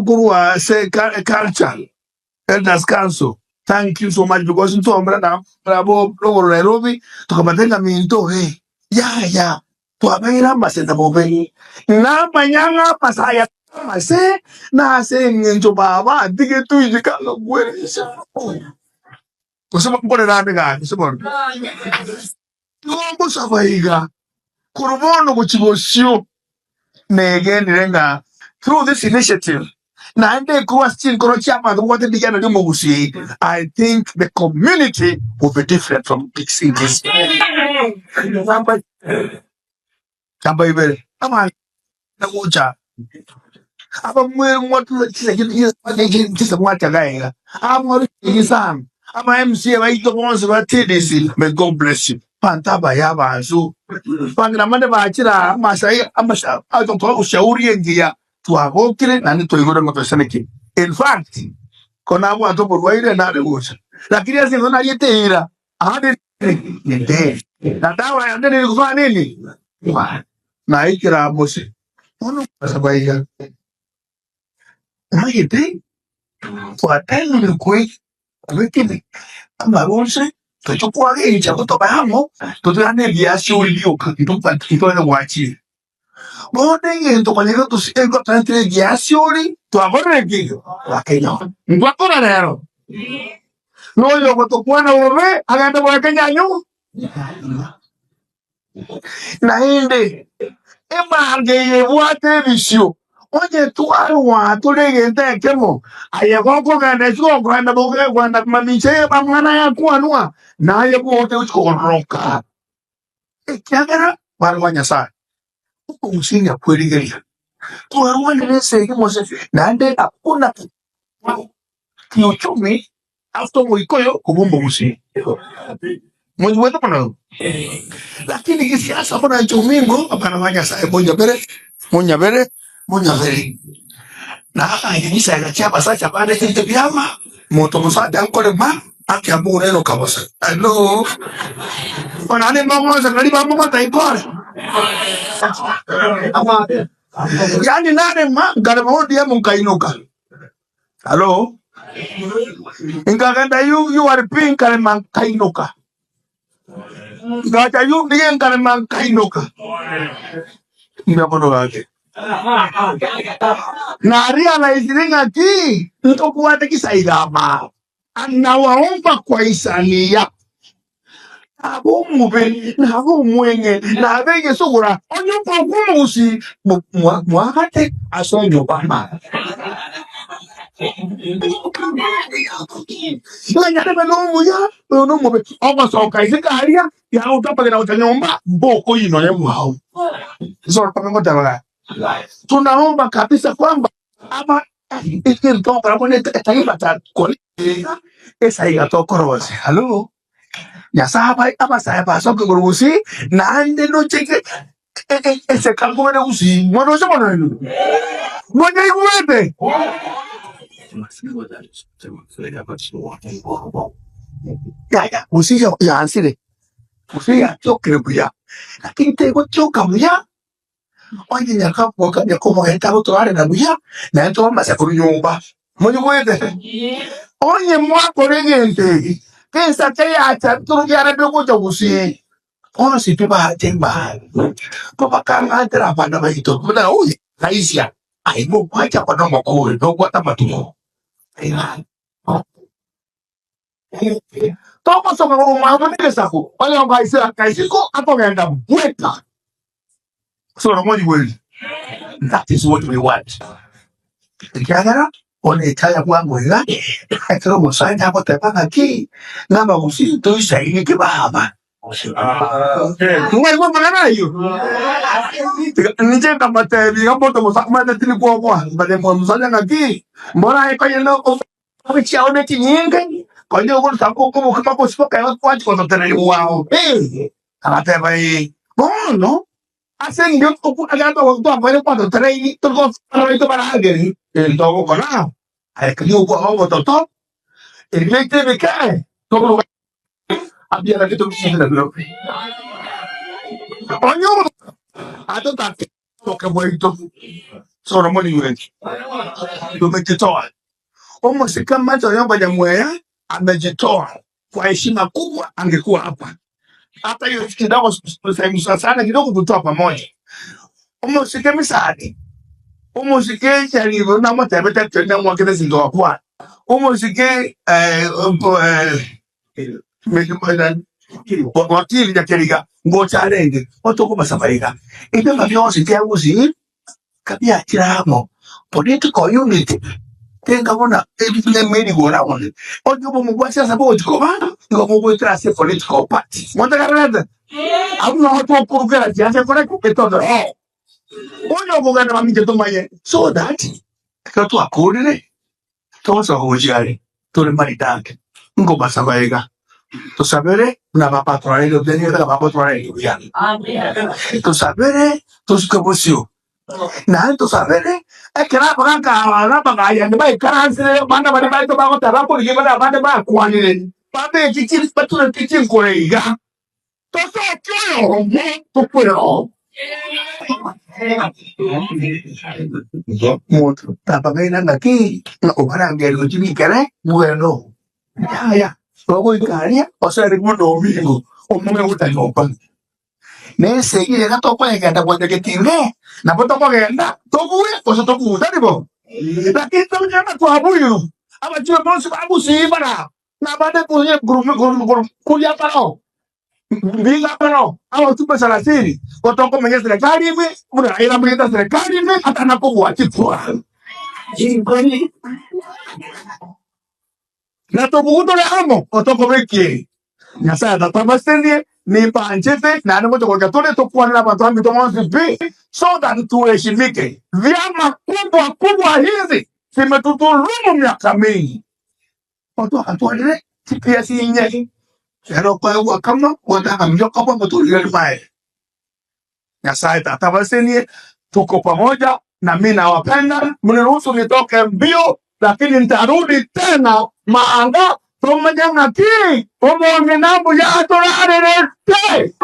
Korwa ase culture elders council thank you so much because ntwaumera nabo rogoro Nairobi tokabatebia ng'a minto eh yaya twabeire amaseta bobe namanya ng'a amasa aya amase nase eng'encho baba atigetwe inche kagakweresa gose nkorera ande gaki gose bono igo ngosaba iga korwa bono gochia bosio Negenire ng'a through this initiative naende ekorwa ase chinkoro chi'abanto babwate rigena ri'omogusii, I think the community will be different from this in this. Namba ibere, abanto gocha abamwe mwatula mwachaga iga abamwe sana aba MCA baito bonsi ba TDC may God bless you Abanto abaya abansu bang'ina mane bachire aa amasai amasha agotoa ushauri engiya twagokire naende twaigure ng'a toisanekire. In fact ko nabwate oborwaire nare gocha lakini ase eng'encho nariete eira ahande ninde na dawa yande neri kofanya nini naikire aa mose bono nkasaba iga omanyete twatemirwe Abekene amaruse tochia koagencha gotoba amo, totigane ebiasuri bioka ntitware gwachire. Bono egento konya gotoretire ebiasuri twakorire ki? Twakenyora. Ntwakora rero? Noyo ogotokwana bobe agende goekenya anyuma. Naende emanga eye ebwate ebisio, onye twarwaa tore egento ekemo, aye gokogenda isiko gokogenda boke kogenda mamincha y'amang'ana aya akwanwa, naye bwote gochia kogororoka, ekiagera bana ba Nyasae okogusinya kwerigeria. Twarwanire esegi mose, naende hakuna kiuchumi After omoikoyo kobua omogusii. Monyigwete mono? Lakini gisiasa buna inche omingo abana ba Nyasaye monyabere, monyabere, monyabere. Na akange chisega chia abasacha bande chinche biama, monto omosacha nkorema, akiamba okorenoka bosa. Hello? Bono naende mogosa nari bamobata pole. Yaani narema, nkarema ODM nkainoka. Halo? Nkagenda URP nkarema nkainoka. Ngacha UDA nkarema nkainoka. Mbuya mono gaki. Na realizire ng'aki ntobwate kisaiga ama. Anawaomba kwa isani Nabe omobe, nabe omweng'e, nabe egesogora, onye okorokwa omogusii, mwagate ase enyomba amare. Ng'a nyarebe nomuya, oyo nomobe, ogosoka isiko aria, yagotapagera gocha nyomba, mbokoyia nonya mwao. Ase orokome ngoteba gaki, tunaomba kabisa kwamba aba egento togokora bono etaifa takore esaiga tokorosia. Hallo? Nyasae abae abasae basoke korwa gusii, naende nocheke eseka nkobere gusii. Mwaroche bono inwe? Mwanyaigwete? Yaya, gusii yansire, gusii yatiokire buya, lakini tegotioka buya Onye nyakaboka nyakomoeta gotoarera buya, naye twamasa korwa nyomba. Monyigwete? Onye mwakora egento eki, tensake yacha torugiarabia gocha gusii, bonsi pi bache mbare, tobakang'antera abana baito, buna oyo raisia, aye nokwacha koba nomokori, nobwate amatuko. Togosoka korwa omwabo negesaku, oyongo aise akaisiko akogenda bweka. Soro monyigweri. That is what we want. Ekiagera bono echaya bwango iga, ekero omosacha agoteba ng'aki, ng'a abagusii toisaini ki baba. Mwaigwa amang'ana ayio? Ninche nkamotebia iga monto omosacha omanyete tindi kwoboa, nkabatebia omosacha ng'aki, mbora aye konya Chiombe chiao nechinyinge, konya ogosamba okobokima gose gokeba kwachia gototenerigwa ao. Ee, agateba, Ee, bono ase engencho okwo twakoire kwatoteneiri, tori gosaba baito baragere, egento togokora, aye keria okwama obototo, ebi biaito ebike, toboruga abiarake tobisese nabirobio. Onye obototo atotake oboke bwaito. Solomoni bweki tumejitoa. Omosike macho Oyongo Nyamweya amejitoa kwa heshima kubwa, angekuwa hapa hata hiyo kidogo sana kidogo kutoa pamoja. Omosike Misati, omosike Sharibo namotebete twende mwakete sinto wakwa. Omosike eh, eh, wakili Nyakeriga ngocha arenge otokobasaba iga ebiama bionsi bia Gusii kabiachire amo political unity tenga buna emerigoro amo onye obomo bwa siasa bogochi koba igo bogoetera ase political party motegererete abwo noo tokorukera siasa ekore ki etobere oo onye okogenda mamincha tomanye so that ekero twakorire Togosoka gochia are tore maridadi, nkobasaba iga, tosabere buna Papa atorareire buya, nigo Papa otorareire buya. Tosabere tosuke bosio, naende tosabere ekero abagaka aba na abagayani baikaransire abana baria baito bagoteba bakorigia buna abande bakwanire, babeke chi baturete chinkoro iga. Tosoke oyomo tokwere oo. Omonto tabagaina ng'aki ng'a obarangerie ochibikere mogende oo. Yaya, ogoika aria osoere buna obingo omong'e gocha nyomba. Nesegi iga tokoyegenda gocha getinge, nabo tokogenda tobue gose tokure, tari bo? Lakini togenda twabuirwe, abachie bonsi bagusii bara Nabande koria barao, mbiga barao abachumbe sarasini, gotokomenya eserekari ime, buna Raila amenyete eserekari ime atana kobua chikura. Na tobugu tore amo gotokobekie. Nyasaye tatabasenie, nimbanchete, naende ngocha goika tore tokwane nabanto baminto bonsi pi, so that tuheshimike. Vyama kubwa kubwa hizi zimetudhulumu miaka mingi. Otwagatwarire chipiasi inye, ere okoegwa kamo, gotanga mioka bwango torigererie maye. Nyasaye Tata abasenie, tuko pamoja na mi nawapenda, mniruhusu nitoke mbio, lakini nitarudi tena maanga tomanye ng'aki omong'ina mbuya atorarerete.